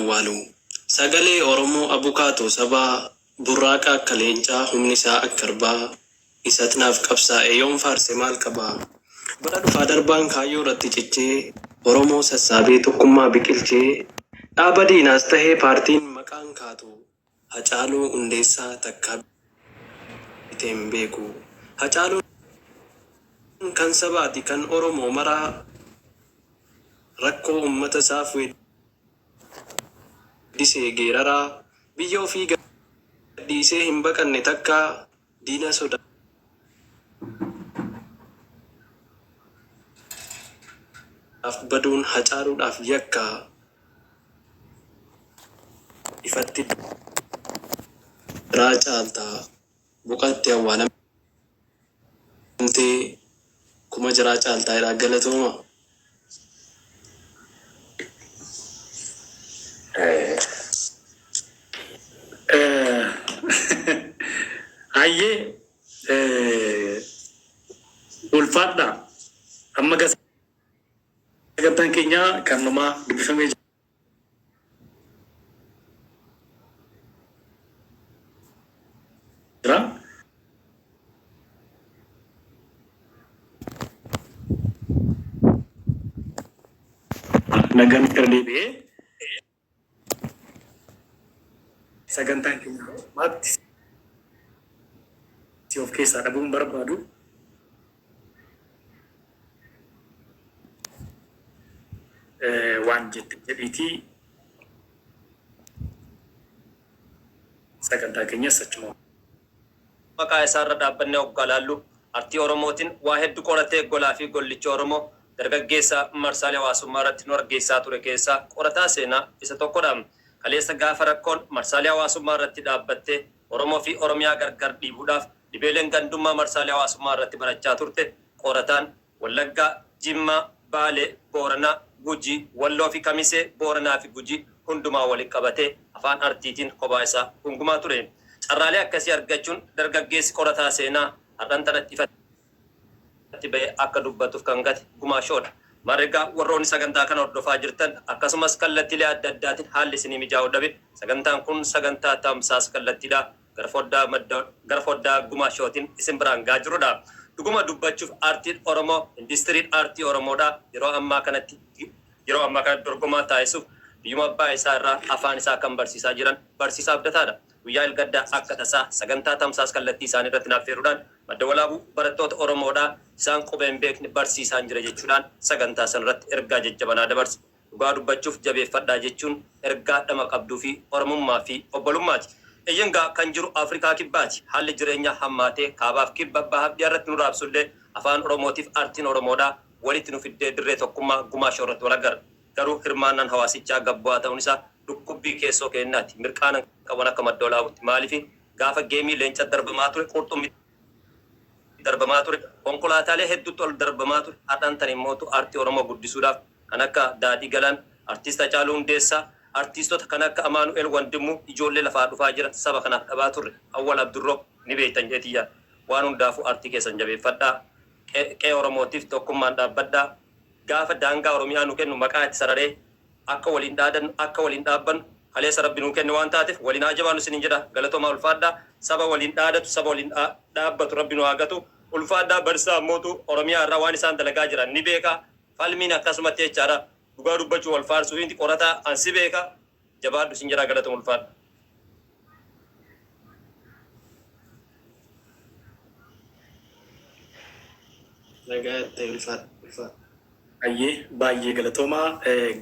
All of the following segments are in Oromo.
Awwaalu. Sagalee Oromoo Abukaatoo sabaa Burraaqa akka leencaa Humni isaa akka arbaa Isat naaf qabsaa'e Yoon faarse maal qaba? Bara dhufaa darbaan Kaayyoo irratti cichee Oromoo sassaabee Tokkummaa biqilchee Dhaaba diinaas tahee Paartiin maqaan kaatu Hacaaluu Hundeessaa takkaa bitee hin beeku. Hacaaluun kan sabaati kan Oromoo maraa Rakkoo ummata isaaf weeddisee geeraraa Biyya ofii gadhiisee hin baqanne takkaa Diina sodaaf baduun Hacaaluudhaaf yakka. Ifatti biraa caalta boqatte awwaalamtee kuma jiraa caaltaa jedhaa galatooma. Hayyee ulfaadhaa amma sagantaan keenya kan dhumaa dubbifamee jira. Nagaan irra deebi'ee sagantaan keenya ammaatti si of keessaa dhabuu hin barbaadu. Waan jette jedhiitii sagantaa keenyas achuma. Maqaa isaarra dhaabbannee oggaa laallu artii Oromootiin waa heddu qoratee golaa fi gollicha Oromoo dargaggeessa marsaalee hawaasummaa irratti nu argeessaa ture keessaa qorataa seenaa isa tokkodha. Kaleessa gaafa rakkoon marsaalee hawaasummaa irratti dhaabbattee Oromoo fi Oromiyaa gargar dhiibuudhaaf dhibeeleen gandummaa marsaalee hawaasummaa irratti barachaa turte qorataan Wallaggaa, Jimmaa, Baalee, Booranaa, Gujii, Walloo fi Kamisee, Booranaa fi Gujii hundumaa wali qabatee afaan artiitiin kophaa isaa gungumaa ture. Carraalee akkasii argachuun dargaggeessi qorataa seenaa har'an tanatti ifatti bahee akka dubbatuuf kan gate Gumaa Show dha. Maarregaa warroonni sagantaa kana hordofaa jirtan akkasumas kallattiilee adda addaatiin haalli isinii mijaa'uu dhabe sagantaan kun sagantaa tamsaasa kallattiidha. Gara foddaa madda gara foddaa Gumaa Showtin isin biraan gahaa jirudha. Dhuguma dubbachuuf aartiin Oromoo, industiriin aartii Oromoodhaa yeroo ammaa kanatti yeroo ammaa kanatti dorgomaa taasisuuf biyyuma abbaa isaa irraa afaan isaa kan barsiisaa jiran Barsiisaa Abdataadha. Guyyaa Ilgaddaa akka tasaa sagantaa tamsaas kallattii isaanii irratti na affeeruudhaan Madda Walaabuu barattoota Oromoodhaa isaan qubee hin beekne barsiisaan jira jechuudhaan sagantaa sanarratti ergaa jajjabanaa dabarse. Dhugaa dubbachuuf jabeeffadhaa jechuun ergaa dhama qabduu fi Oromummaa fi obbolummaati. Eyyen gaa kan jiru Afrikaa Kibbaati. Haalli jireenyaa hammaatee kaabaaf kibba, bahaaf dhiharratti nu raabsullee afaan Oromootiif artiin Oromoodhaa walitti nu fiddee dirree tokkummaa Gumaa Show irratti wal agarra. Garuu hirmaannaan hawaasichaa gad bu'aa ta'uun isaa dhukkubbii keessoo keennaati. Mirqaanan qabu an akka Madda Walaabuutti. Maaliifi gaafa geemii leenca darbamaa ture qurxummi darbamaa ture, konkolaataalee hedduutti ol darbamaa ture. Har'aan tana immootu aartii Oromoo guddisuudhaaf kan akka Daadhii Galaan, Artiist Hacaaluu Hundeessaa, artiistota kan akka Amaanu'eel Wandimmuu ijoollee lafaa dhufaa jiran saba kanaaf dhabaa turre. Awwal Abdurroo ni beektan jedheetiin yaada. Waan hundaafuu aartii keessan jabeeffadhaa. Qe'ee Oromootiif tokkummaan dhaabbadhaa. Gaafa daangaa Oromiyaa nu kennu maqaa itti sararee akka waliin dhaadannu, akka waliin dhaabbannu kaleessa Rabbi nuu kenne waan taateef waliin haa jabaannu isiniin jedha. Galatoomaa ulfaadhaa. Saba waliin dhaadatu, saba waliin dhaabbatu Rabbi nu haa gatu. Ulfaadhaa barsiisaa ammootu Oromiyaa irraa waan isaan dalagaa jiran ni beeka. Falmiin akkasumatti jechaadha. Dhugaa dubbachuu wal faarsuu miti qorataa an si beeka. Jabaadhu sin jedha galatoom ulfaadhu. Nagaa ta'e ulfaadhu ulfaadhu. Hayyee baayyee galatoomaa.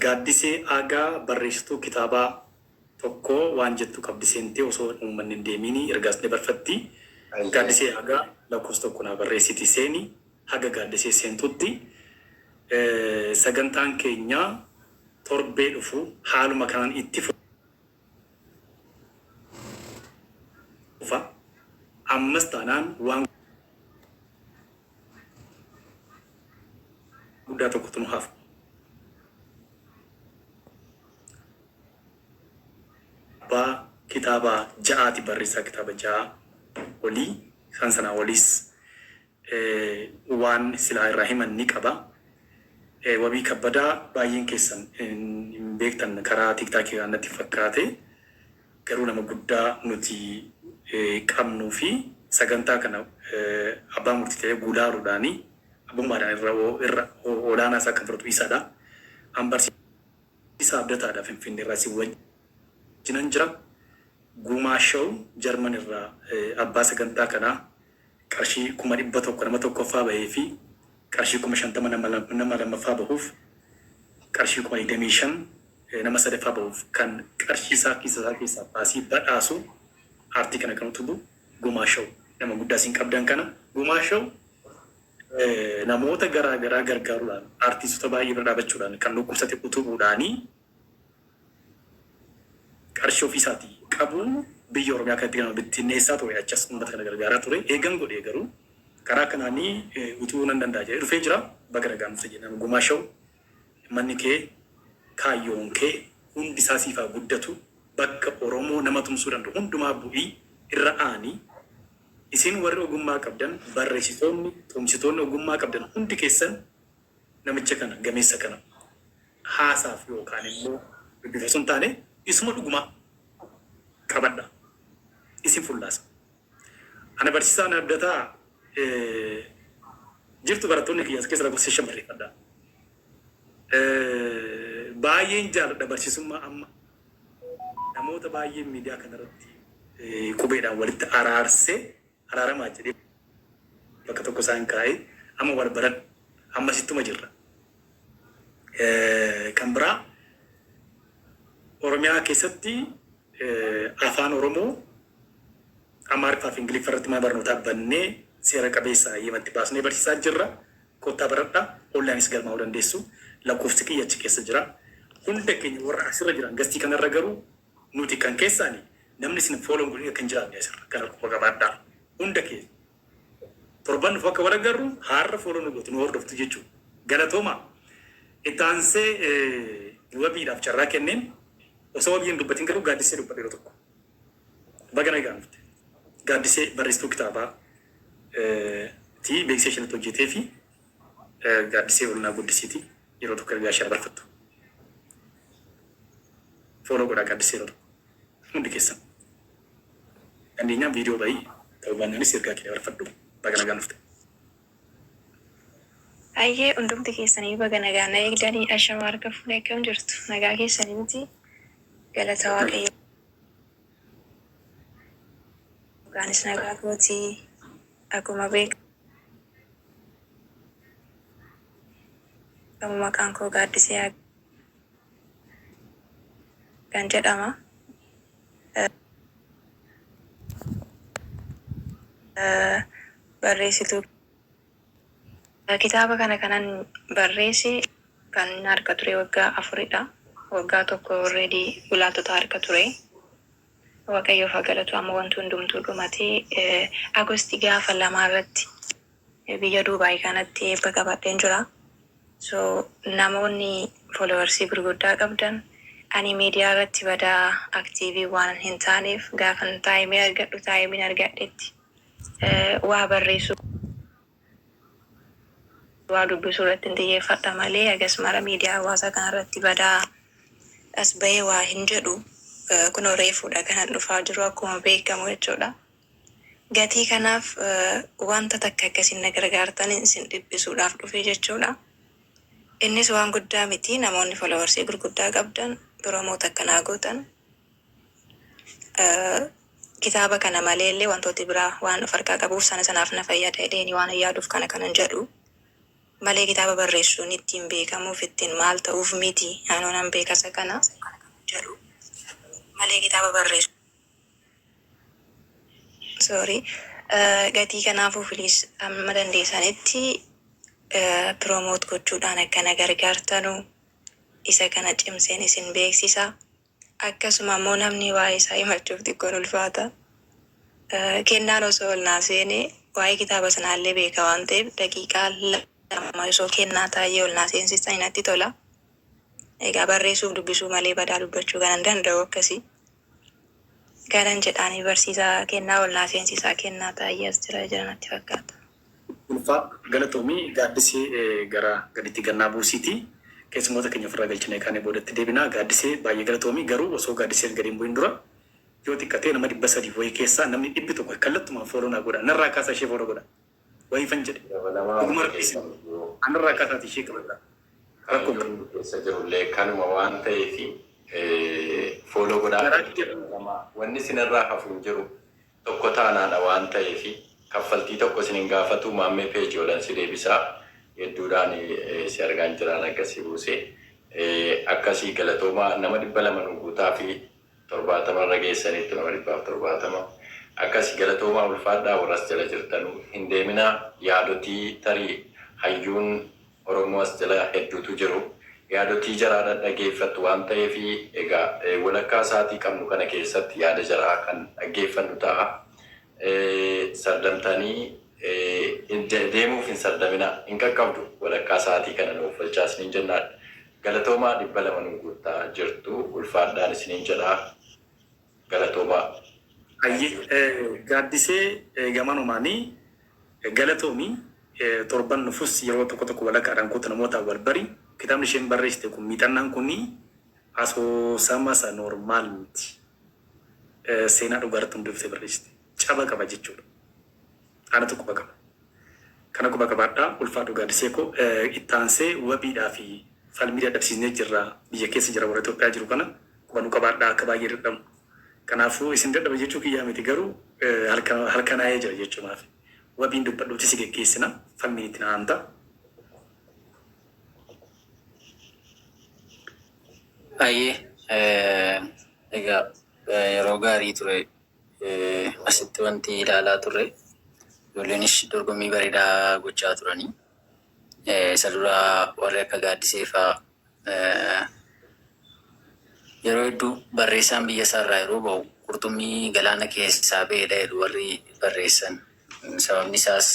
Gaaddisee Aagaa barreessituu kitaabaa tokkoo waan jettu qabdi seentee osoo uummanni hin deemiini ergaas dabarfatti. Hayyee. Gaaddisee Aagaa lakkoofsa tokko naa barreessitii seeni haga Gaaddisee seentutti sagantaan keenya torbee dhufu haaluma kanaan itti fufa. Ammas taanaan waan guddaa tokkotu nu hafa. Abbaa kitaaba ja'aati barreessaa kitaaba ja'aa olii isaan sanaa oliis waan silaa irraa himan ni qaba. Wabii Kabbadaa baay'een keessan hin Hin beektan karaa TikTokii waan natti fakkaate, garuu nama guddaa nuti qabnuu fi sagantaa kana abbaa murtii ta'ee gulaaluudhaani abbummaadhaan irra irra olaanaa isaa kan fudhatu isadha. An barsiisaa Abdataadha, Finfinnee irraa isin wajjinan jira. Gumaa Show Jarman irraa abbaa sagantaa kanaa, qarshii 100,000 nama tokkoffaa bahee fi qarshii 50,000 nama lammaffaa bahuuf, qarshii 25,000 nama sadaffaa bahuuf kan qarshii isaa kiisa isaa keessaa baasii badhaasu, aartii kana kan utubu Gumaa Show, nama guddaa isin qabdan kana. Gumaa Show namoota garaa garaa gargaaruudhaan, aartiistota baay'ee bira dhaabachuudhaan, kan dhukkubsate utubuudhaanii, qarshii ofii isaatii qabu biyya Oromiyaa kanatti nama bittinneessaa ture, achas uummata kana gargaaraa ture. Eegan godhee garuu karaa kanaanii utubuu nan danda'a jedhee dhufee jira. Baga nagaan dhufte jennaan. Gumaa Show, manni kee, kaayyoon kee hundi isaa siif haa guddatu. Bakka Oromoo nama tumsuu danda'u hundumaa bu'ii irra aani. Isin warri ogummaa qabdan, barreessitoonni, tumsitoonni ogummaa qabdan hundi keessan namicha kana, gameessa kana, haasaaf yookaan immoo dubbiif osoo hin taane isuma dhugumaa qabadha. Isin fullaasa. Ana barsiisaan Abdataa jirtu, barattoonni kiyya as keessa lakkoofsa 5 barreeffadha. Baay'een jaaladha barsiisummaa. Amma namoota baay'een miidiyaa kanarratti qubeedhaan walitti araarsee, araaramaa jedhee bakka tokko isaan kaa'ee, amma wal baran, ammasittuma jirra. Kan biraa, Oromiyaa keessatti afaan Oromoo, Amaariffaa fi Ingiliffa irratti mana barnootaa bannee seera qabeessa hayyamatti baasnee barsiisaa jirra. Kottaa baradhaa, onlineis galmaa'uu dandeessu. Lakkoofsi kiyya achi keessa jira. Hunda keenya warra asirra jiran guestii kanarra garuu nuti kan keessaani namni isin follow godhin akka hin jiraanne asirra kana quba qabaadhaa. Hunda keenya torban dhufu akka wal agarru har'a follow nu gootu, nu hordoftu jechuudha. Galatoomaa. Itti aansee wabiidhaaf carraa kenneen, osoo wabii hin dubbatin garuu Gaaddisee dubbadhe yeroo tokko. Baga nagaan dhufte. Gaaddisee barreessituu kitaabaa ti, beeksisa isheenatti hojjetee fi Gaaddisee Olnaa Guddisiiti, yeroo tokko ergaa ishee barfattu. Follow godhaa Gaaddisee yeroo tokko hundi keessan. Dandeenyaan viidiyoo bahii, ta'uu baannaanis ergaa kee dabarfadhu. Baga nagaan dhufte. Hayyee, hundumti keessanii baga nagaan na eegdanii. Ashama, harka fuunee, akkam jirtu? Nagaa keessanii miti? Galata Waaqayyo, kaanis nagaa kootii. Akkuma beekamu maqaan koo Gaaddisee kan jedhama. Barreessituu kitaaba kana kanan barreesse kan harka ture waggaa 4dha. Waggaa tokko already gulaaltota harka ture. Waaqayyoof haa galatu, amma wanti hundumtuu dhumatee August gaafa 2 irratti biyya Duubaay kanatti eebba qabadheen jira. So namoonni followersii gurguddaa qabdan, ani miidiyaa irratti badaa active waan hin taaneef, gaafan timeii argadhu, timeiin argadhetti waa barreessuu, waa dubbisuu irratti hin xiyyeeffadha malee hagas mara miidiyaa hawaasaa kanarratti badaa as bahee waa hin jedhu. Kunoo reefuudha kanan dhufaa jiru akkuma beekamu jechuudha. Gatii kanaaf wanta takka akkasin na gargaartan isin dhiphisuudhaaf dhufe jechuudha. Innis waan guddaa miti, namoonni followersii gurguddaa qabdan promote akkanaa gootan. Kitaaba kana malee illee wantooti biraa waan of harkaa qabuuf sana sanaaf na fayyada jedheeni waan yaaduuf kana kanan jedhu malee kitaaba barreessuun ittiin beekamuuf, ittiin maal ta'uuf miti. Anoo nan beekasa kana jedhu malee kitaaba barreessu. Sorry. Gatii kanaafuu please amma dandeessanitti promote gochuudhaan akkana gargaartanu isa kana cimseen isin beeksisa. Akkasuma immoo namni waa'ee isaa himachuuf xiqqoon ulfaata. Kennaan osoo ol naa seenee waa'ee kitaaba sanaallee beeka waan ta'eef, daqiiqaa 2 osoo kennaa taa'ee ol naa seensistanii natti tola. Egaa barreessuuf dubbisuu malee badaa dubbachuu kan hin danda'u akkasii. Kanan jedhaanii barsiisaa kennaa ol naa seensisaa, kennaa taa'ee as jira jira natti fakkaata. Ulfaadhu, galatoomii Gaaddisee, gara gaditti gannaa buusiiti. Keessummoota keenya ofirraa galchinee kaanee boodatti deebinaa. Gaaddisee, baay'ee galatoomi. Garuu osoo Gaaddiseen gadi hin bu'in dura yoo xiqqatee nama 300 wayii keessaa namni 100 kallattumaan follow naa godha. Narraa kaasaa ishee follow godha. Wayiifan jedhe. Dabalamaa Dhuguma hundi rabbi isin. keessan iyyuu. Anarraa kaasaati ishee qabadha. Rakkoo hin Kaayyoon qabu. nu keessa jirullee kanuma waan ta'eef follow godhaa Garaa itti kiyya. dabalamaa. Wanni isinirraa hafu hin jiru. Tokko taanaadha waan ta'eef kaffaltii tokko isin hin gaafatu. Maammee page olan si deebisa. Hedduudhaan si argaan jiraan akkasii buuse. Akkasii galatoomaa nama 200 nu guutaa fi 70 irra geessaniittu nama 170. Akkasi galatoomaa ulfaadhaa warra as jala jirtanu hin deeminaa yaadotii tarii hayyuun Oromoo as jala hedduutu jiru yaadotii jaraa dhadhageeffattu waan ta'eef egaa walakkaa sa'aatii qabnu kana keessatti yaada jaraa kan dhaggeeffannu ta'a. Sardamtanii deemuuf hin sardaminaa hin qaqqabdu walakkaa sa'aatii kana nu offalchaa isiniin jennaa. Galatoomaa 200 nuu guuttaa jirtu ulfaadhaan isiniin jedha galatoomaa. Hayyee Gaaddisee gamanumaani galatoomi torban dhufus yeroo tokko tokko walakkaadhaan kootu namootaan wal bari. Kitaabni isheen barreessite kun miixannaan kun asoosama isa normal miti. Seenaa dhugaa irratti hundoofte barreessite. Caba qaba jechuudha. Anatu quba qaba. Kana quba qabaadhaa. Ulfaadhu Gaaddisee koo. Itti aansee wabiidhaa fi falmii dadhabsiisnee jirra. Biyya keessa jira warra Itoophiyaa jiru kana quba nu qabaadhaa akka baay'ee dadhabnu. Kanaafuu isin dadhaba jechuu kiyyaa miti garuu halkanaa'ee jira jechuumaafi. Wabiin dubbadhuuti si geggeessina. Falmiin itti na aanta. Hayyee egaa yeroo gaarii ture asitti wanti ilaalaa turre ijoolleenis dorgommii bareedaa gochaa turanii. Isa dura warri akka Gaaddisee fa'aa yeroo hedduu barreessaan biyya isaarraa yeroo ba'u qurxummii galaana keessaa ba'edha jedhu warri barreessan. Sababni isaas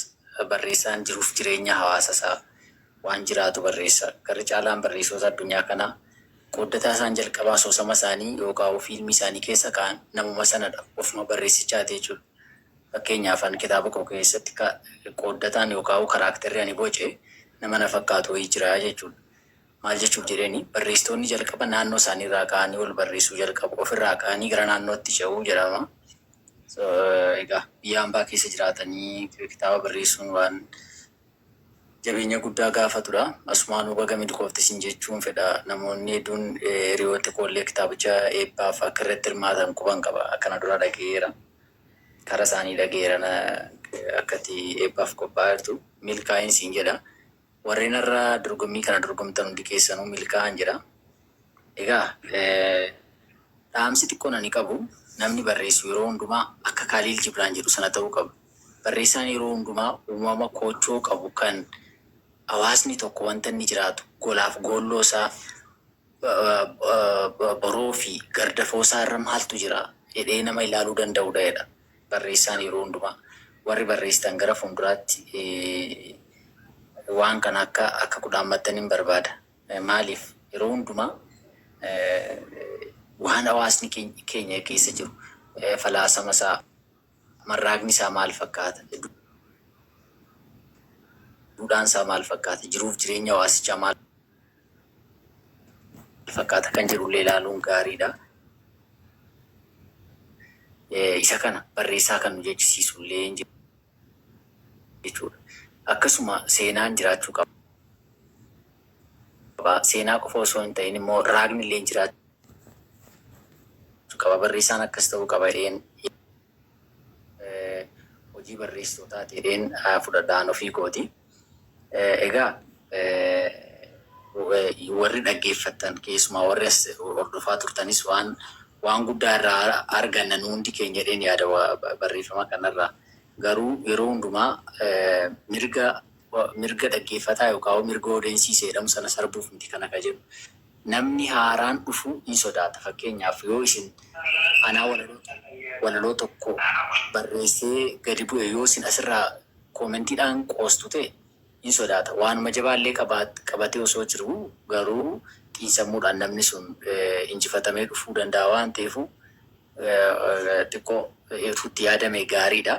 barreessaan jiruuf jireenya hawaasa isaa waan jiraatu barreessa. Garri caalaan barreessitoota addunyaa kanaa qooddataa isaan jalqabaa asoosama isaanii yookaan fiilmii isaanii keessa kaa'an namuma sanadha. Ofuma barreessichaati jechuudha. Fakkeenyaaf an kitaaba koo keessatti qooddataan yookaan karaakterri ani boce nama na fakkaatu wayii jira jechuudha. Maal jechuuf jedheeni barreessitoonni jalqaba naannoo isaanii irraa ka'anii ol barreessuu jalqabu. Ofirraa ka'anii gara naannootti ce'uu jedhama. Egaa biyya hambaa keessa jiraatanii kitaaba barreessuun waan jabeenya guddaa gaafatudha. Asumaanuu baga milkoofte sin jechuun fedha. Namoonni hedduun hiriyooti koollee kitaabicha eebbaaf akka irratti hirmaatan quban qaba. Akkana dura dhaga'eera. Kara isaanii dhaga'eera akka itti eebbaaf qophaa'aa jirtu. Milkaa'in siin jedha. Warreen har'a dorgommii kana dorgomtan hundi keessanuu milkaa'an jedha. Egaa dhaamsi xiqqoon ani qabu namni barreessu yeroo hundumaa akka Kaaliil Jibraan jedhu sana ta'uu qaba. Barreessaan yeroo hundumaa uumama koochoo qabu kan hawaasni tokko wanta inni jiraatu golaaf goolloo isaa boroo fi gardafoo isaa irra maaltu jira jedhee nama ilaaluu danda'udha jedha barreessaan yeroo hundumaa. Warri barreessitan gara fuulduraatti waan kana akka kudhaammattanin barbaada. Maaliif yeroo hundumaa waan hawaasni keenya keessa jiru falaasama isaa marraaqni isaa maal fakkaata, duudhaan isaa maal fakkaata, jiruuf jireenya hawaasichaa maal fakkaata kan jedhullee ilaaluun gaariidha. Isa kana barreessaa kan nu jechisiisu illee jechuudha. Akkasuma seenaan jiraachuu qaba. Seenaa qofa osoo hin ta'in immoo raagni illee jiraachuu qaba. Barreessaan akkas ta'uu qaba jedheen hojii barreessitootaati jedheen fudhadhaan ofii kooti. Egaa warri dhaggeeffattan keessumaa warri as hordofaa turtanis waan guddaa irraa arganna nu hundi keenya jedheen yaada barreeffama kanarraa. Garuu yeroo hundumaa mirga dhaggeeffataa yookaan mirga audience jedhamu sana sarbuuf miti kana ka jedhu. Namni haaraan dhufu hin sodaata. Fakkeenyaaf yoo isin anaa walaloo tokko barreessee gadi bu'e yoo isin asirraa commentiidhaan qoostu ta'e hin sodaata. Waanuma jabaallee qabatee osoo jiru garuu xiinsammuudhaan namni sun injifatamee dhufuu danda'a waan ta'eefu xiqqoo itti yaadame gaariidha.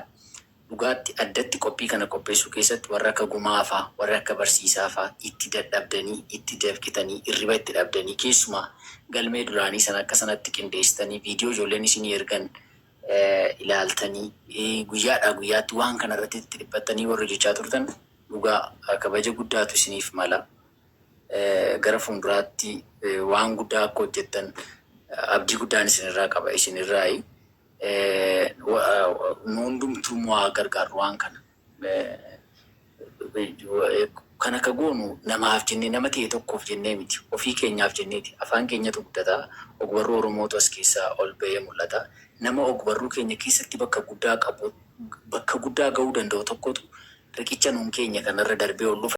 Dhugaatti addatti qophii kana qopheessuu keessatti warra akka Gumaa faa, warra akka Barsiisaa faa itti dadhabdanii, itti dafqitanii, irriba itti dhabdanii keessumaa galmee duraanii sana akka sanatti qindeessitanii viidiyoo ijoolleen isinii ergan ilaaltanii guyyaadhaa guyyaatti waan kana irratti itti dhiphattanii warri hojjechaa turtan dhugaa kabaja guddaatu isiniif mala. Gara fuulduraatti waan guddaa akka hojjettan abdii guddaan isinirraa qaba isinirraayi. Nu hundumtuu immoo haa gargaarru waan kana. Kan akka goonu namaaf jennee nama ta'e tokkoof jennee miti. Ofii keenyaaf jenneeti. Afaan keenyatu guddata. Ogbarruu Oromootu as keessaa ol ba'ee mul'ata. Nama ogbarruu keenya keessatti bakka guddaa qabu, bakka guddaa ga'uu danda'u tokkotu riqicha nuun keenya kanarra darbee ol dhufa.